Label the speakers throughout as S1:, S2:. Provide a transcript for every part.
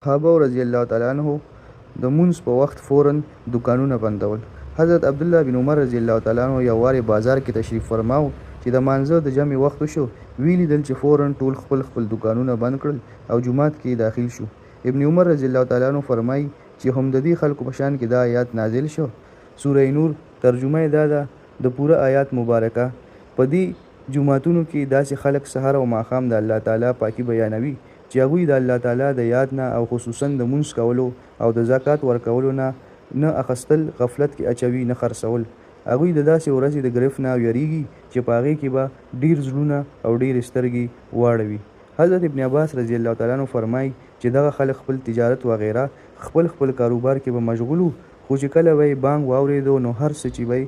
S1: صحابه رضی الله تعالی عنه د مونځ په وخت فوراً دوکانونه بندول. حضرت عبدالله بن عمر رضی الله تعالی عنه یو وارې بازار کې تشریف فرما وو چې د مانځه د جمع وخت وشو، ویې لیدل چې فوراً ټول خپل خپل دوکانونه بند کړل او جومات کې داخل شو. ابن عمر رضی الله تعالی عنه فرمایي چې هم د دې خلکو په شان کې دا آیات نازل شو، سوره نور، ترجمه یې دا ده، د پوره آیات مبارکه، په دې جوماتونو کې داسې خلک سهار او ماښام د الله تعالی پاکي بیانوي چې هغوی د الله تعالی د یاد نه او خصوصاً د مونځ کولو او د زکات ورکولو نه نه اخستل غفلت کې اچوي نه خرڅول. هغوی د داسې ورځې د ګرفت نه ویریږي چې په هغې کې به ډیر زړونه او ډیرې سترګې واړوي. حضرت ابن عباس رضی الله تعالی عنه فرمايي چې دغه خلک خپل تجارت وغیره خپل خپل کاروبار کې به مشغول وو خو چې کله به یې بانګ واوریدو نو هر څه چې به یې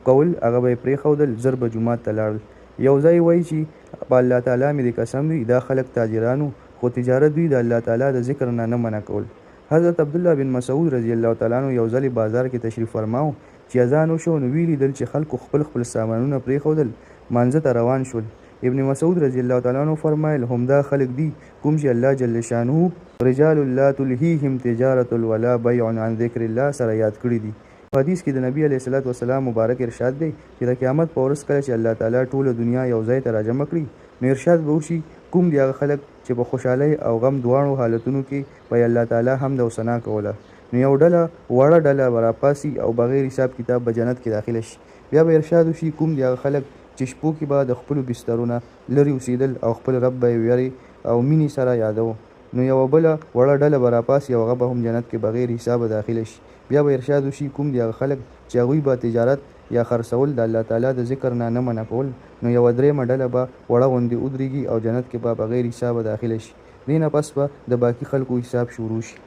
S1: کول هغه به یې پریښودل زر به جومات ته لاړل. یو ځای وایي چې په الله تعالی مې دې قسم وي دا خلک تاجران وو خو تجارت دوی د الله تعالی د ذکر نه نه منع کول. حضرت عبدالله بن مسعود رضی الله تعالی عنه یو ځلې بازار کې تشریف فرما وو چې اذان وشو نو ویې لیدل چې خلکو خپل خپل سامانونه پریښودل مانځه ته روان شول. ابن مسعود رضی الله تعالی عنه فرمایل همدا خلک دي کوم چې الله جل شانه رجال لا تلهیهم تجارة ولا بیع عن ذکر الله سره یاد کړي دي. په حدیث کې د نبي علیه الصلوة والسلام مبارک ارشاد دی چې د قیامت په ورځ کله چې الله تعالی ټوله دنیا یو ځای ته راجمع کړي نو ارشاد به وشي کوم دي هغه خلک چې په خوشحالۍ او غم دواړو حالتونو کې به یې الله تعالی حمد او ثنا کوله نو یو ډله وړه ډله به راپاڅي او بغیر حساب کتاب به جنت کې داخله شي. بیا به ارشاد وشي کوم دي هغه خلک چې شپو کې به د خپلو بسترو نه لرې اوسېدل او خپل رب به یې ویرې او مینې سره یادوه نو یوه بله وړه ډله به راپاڅي او هغه به هم جنت کې بغیر حسابه داخله شي. بیا به ارشاد وشي، کوم دي هغه خلک چې هغوی به تجارت یا خرڅول د الله تعالی د ذکر نه نه منع کول نو یوه دریمه ډله به وړه غوندې ودریږي او جنت کې به بغیر حسابه داخله شي. دې نه پس به د باقي خلکو حساب شروع شي.